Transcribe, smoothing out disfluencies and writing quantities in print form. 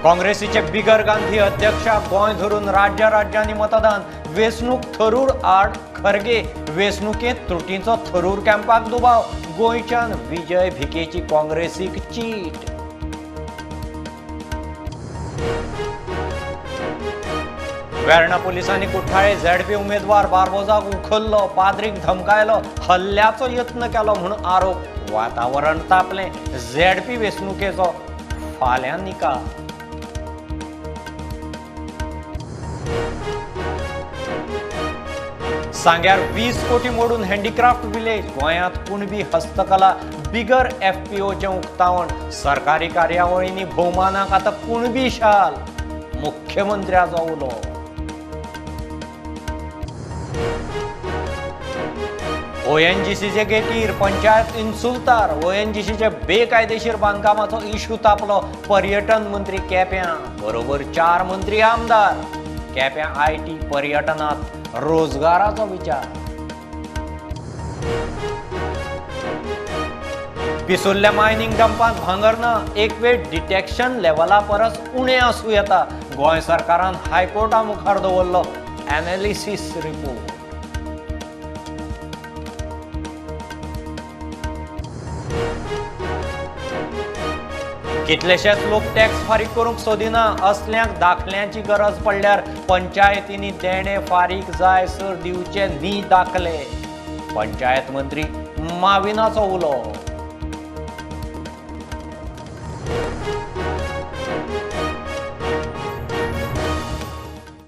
काँग्रेसीचे बिगर गांधी अध्यक्षाक गोंय धरून राज्या राज्यांनी मतदान. वेंचणूक थरूर आड खरगे. वेंचणुकेंत त्रुटींचो थरूर कॅम्पाक दुबाव. गोंयच्यान विजय भिकेची काँग्रेसीक चीट. वेर्णा पोलिसांनी कुठ्ठाळे झेडपी उमेदवार बार्बोजाक उखल्लो, पाद्रीक धमकायलो, हल्ल्याचो यत्न केलो म्हूण आरोप. वातावरण तापलें. झेडपी वेंचणुकेचो फाल्यां निकाल. सांग्यार 20 कोटी मोडून हँडीक्राफ्ट विलेज. गोंयांत कुणबी हस्तकला बिगर एफपीओचें उक्तावण. सरकारी कार्यावळींनी भोवमानाक आतां कुणबी शाल. मुख्यमंत्र्याचो उलो. ओएनजीसीचे गेटीर पंचायत इन्सुलतार. ओएनजीसीचे बेकायदेशीर बांदकामाचो इशू तापलो. पर्यटन मंत्री केप्यां बरोबर 4 मंत्री आमदार. केप्यां IT पर्यटनात रोजगाराचो विचार. पिसुल्ल्या मायनिंग डंपांत भांगर ना. एक वेळ डिटेक्शन लेवला परस उणें आसूं येता. गोंय सरकारान हायकोर्टा मुखार दवरलो एनालिसीस रिपोर्ट. कितलेशेच लोक टॅक्स फारीक करूंक सोदिना. असल्यांक दाखल्यांची गरज पडल्यार पंचायतींनी देणे फारीक जाय सर दिवचे न्ही दाखले. पंचायत मंत्री माविनाचो उलो.